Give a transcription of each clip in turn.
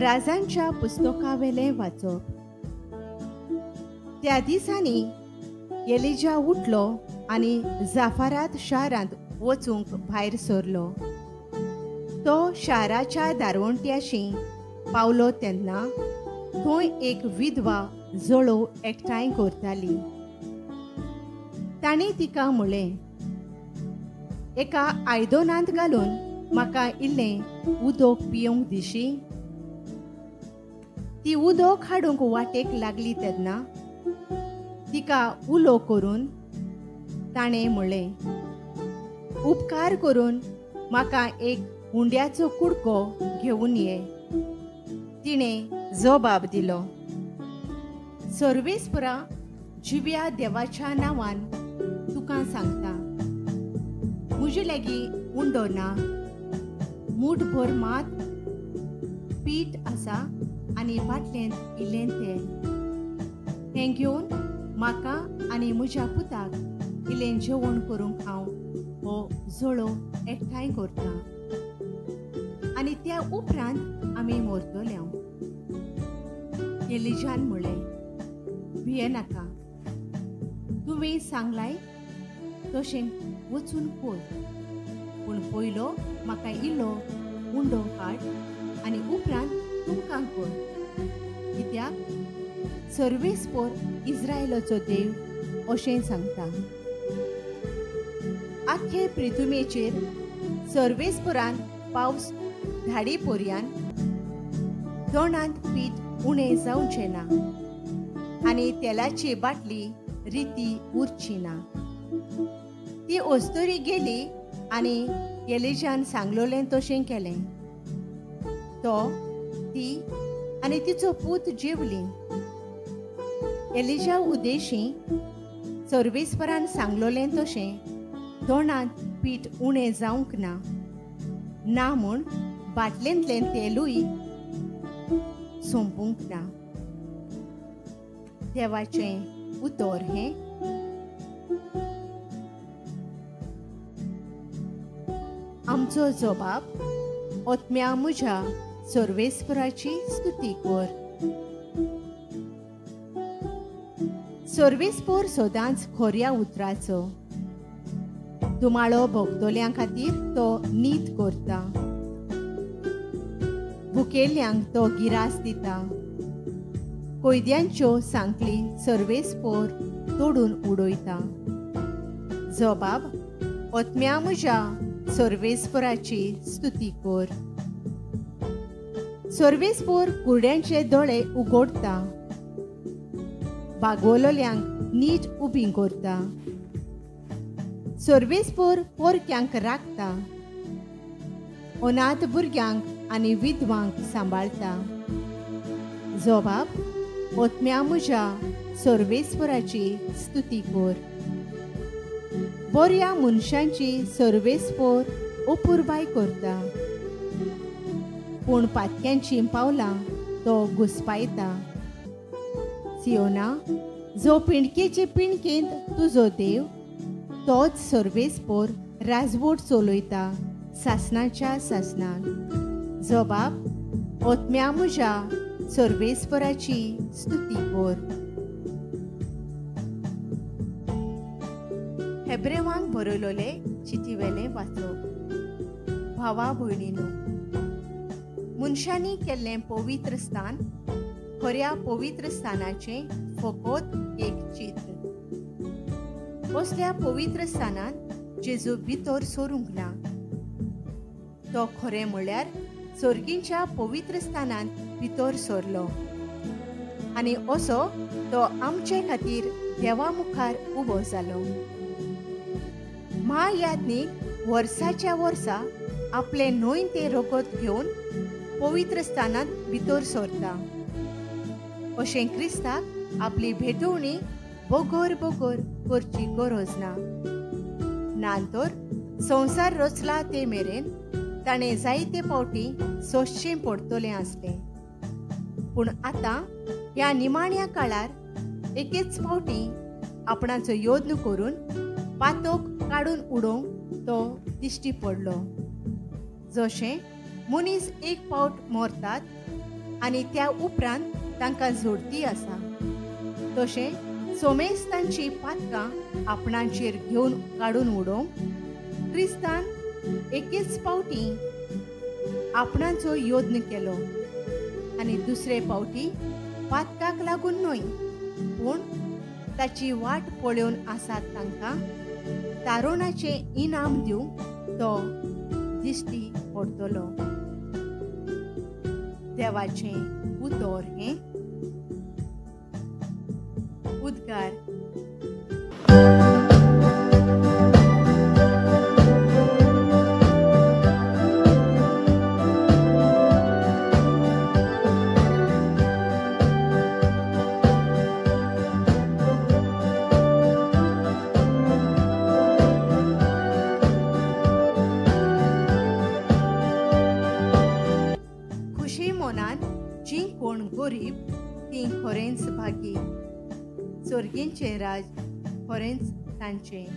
राजांच्या पुस्तकावेलें वाचप. त्या दिसांनी एलिजा उठलो आनी जाफारात शारांत वचूंक भायर सरलो. तो शाराच्या दारवंट्याशी पावलो तेन्ना थंय एक विधवा जळोव एकठांय करताली. ताणें तिका म्हळें, एका आयदनांत घालून म्हाका इल्लें उदक पिवंक दिशी. ती उदक हाडूंक वाटेक लागली तेन्ना तिका उलो करून ताणें म्हळें, उपकार करून म्हाका एक हुंड्याचो कुडको घेवन ये. तिणें जबाब दिलो, सर्वेस्परा जिव्या देवाच्या नांवान तुका सांगता, म्हजे लागीं उंडो ना, मूठभर मात पीठ आसा आनी बाटलेंत इल्लें तेल. हें घेवन म्हाका आनी म्हज्या पुताक इल्लें जेवण करूंक हांव हो जळोव एकठांय करता आनी त्या उपरांत आमी मरतले. एलिजान म्हळें, भियेनाका, तुवें सांगलाय तशें वचून पळय, पूण पयलो म्हाका इल्लो उंडो हाड आनी उपरांत तुमकां कर, कित्याक सर्वेस्पोर इस्रायलाचो देव अशें सांगता. आख्खे प्रिथुमेचेर सर्वेस्पोरान पावस धाडी पोरयान तोंडांत पीठ उणें जावचें ना आनी तेलाची बाटली रिती उरची ना. ती अस्तुरी गेली आनी एलिजान सांगलोलें तशें केलें. तो, ती आनी तिचो पूत जेवली. एलिजा उदेशी सर्वेस्परान सांगलोलें तशें तोंडांत पीठ उणें जावंक ना, ना म्हूण बाटलेंतलें तेलूय सोंपूंक ना. देवाचें उतर हें. आमचो जबाब, आत्म्या म्हज्या सर्वेस्पराची स्तुती कर. सर्वेस्पोर सदांच खोऱ्या उतराचो, दुमाळो भोगतल्यां खातीर तो नीत करता, भुकेल्यांक तो गिरास दिता, कोयद्यांच्यो सांकली सर्वेस्पोर तोडून उडयता. जबाब, आत्म्या म्हज्या सर्वेस्पोराची स्तुती कर. सर्वेस्पोर कुरड्यांचे दोळे उगडटा, बागवलोल्यांक नीट उबी करता, सर्वेस्पोर पोरक्यांक राखता, अनाथ भुरग्यांक आनी विधवांक सांबाळटा. जबाब, आत्म्या म्हज्या सर्वेस्पोराची स्तुती कर. बऱ्या मनशांची सर्वेस्पोर अपुरबाय करता, पूण पातक्यांची पावलां तो घुसपायता. सियोना, जो पिंडकेचे पिंडकेंत तुजो देव, तोच सर्वेस्पोर राजवट चलयता सासनाच्या सासनान. जबाब, आत्म्या म्हज्या सर्वेस्पराची स्तुती कर. हेब्रेवांक बरयलोले चिटीवेलें वाचप. भावा भयणीनो, मनशांनी केल्लें पवित्र स्थान खऱ्या पवित्र स्थानाचें फकत एक चित्र. असल्या पवित्र स्थानांत जेजू भितर सरूंक ना. तो खरें म्हळ्यार सर्गींच्या पवित्र स्थानांत भितर सरलो आनी असो तो आमचे खातीर देवा मुखार उबो जालो. महायाज्ञीक वर्साच्या वर्सा आपलें न्हय तें रगत घेवन पवित्र स्थानांत भितर सरता. अशें क्रिस्ताक आपली भेटवणी बगर बगर करची गरज ना. ना तर संवसार रचला ते मेरेन ताणें जायते फावटी सोंसचें पडटलें आसलें, पूण आतां ह्या निमाण्या काळार एकेच फावटी आपणाचो यत्न करून पातोक काडून उडोवंक तो दिश्टी पडलो. जशें मनीस एक फावट मरतात आनी त्या उपरांत तांकां जोडती आसा। तशें सोमेस्तांची पातकां आपणाचेर घेवन काडून उडोवंक क्रिस्तान एकेच पावटी आपणाचो यत्न केलो आनी दुसरे पावटी पातकाक लागून न्हय पूण ताची वाट पळोवन आसात तांकां तारुणाचें इनाम दिवंक तो दिश्टी पडटलो। देवाचें उतर हें। उद्गार। खुशी मनान जीं कोण गरीब तीं खरेंच भागी, स्वर्गींचें राज खरेंच तांचें।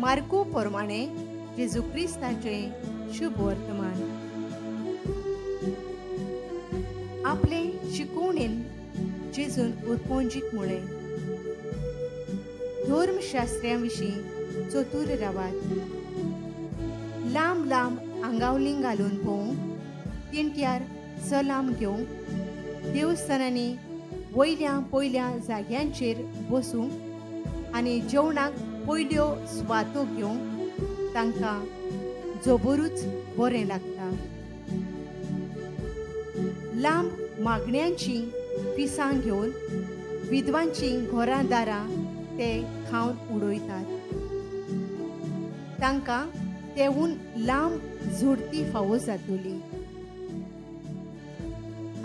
मार्को प्रमाणे जेजू क्रिस्ताचें शुभ वर्तमान। आपले शिकवणेन जेजून उरपोंजीक म्हळें, धर्मशास्त्र्यां विशीं चतूर रावात। लांब लांब आंगावलीं घालून भोंवूंक, तिंट्यार सलाम घेवंक, देवस्थानांनी वयल्या पयल्या जाग्यांचेर बसूंक आनी जेवणाक पयल्यो सुवातो घेवंक तांकां जबरूच बरें लागता। लांब मागण्यांची पिसां घेवन विधवांचीं घरां दारां ते खावन उडयतात। तांकां तेवून लांब झुडती फावो जातली।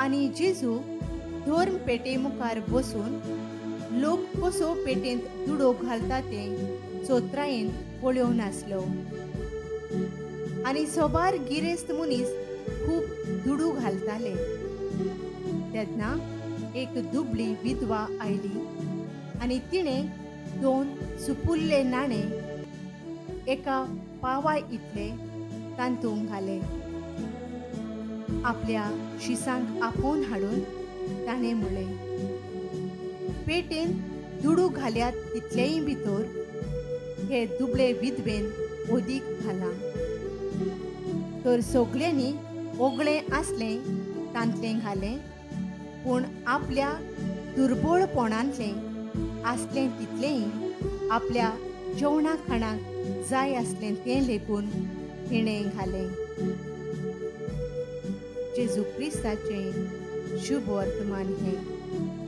आनी जेजू धर्म पेटे मुखार बसून लोक कसो पेटेंत दुडो घालता तें चोत्रायेन पळोवन आसलो आनी सोबार गिरेस्त मनीस खूब दुडू घालताले। तेन्ना एक दुबळी विधवा आयली आनी तिणें 2 सुपुल्ले नाणे एका पावा इतले तातूंत घाले। आपल्या शिसांक आपोवन हाडून ताणें म्हळें, पेटेन दुडू घाल्यात तितलेय भितर हे दुबळे विधवेन ओदीक घालां, तर सगल्यांनी ओगळें आसलें तांतलें घालें, पूण आपल्या दुर्बळपणांतलें आसलें तितलेंय आपल्या जेवणा खाणाक जाय आसलें तें लेगून हिणें घालें। जेजू क्रिस्ताचें शुभ वर्तमान हें।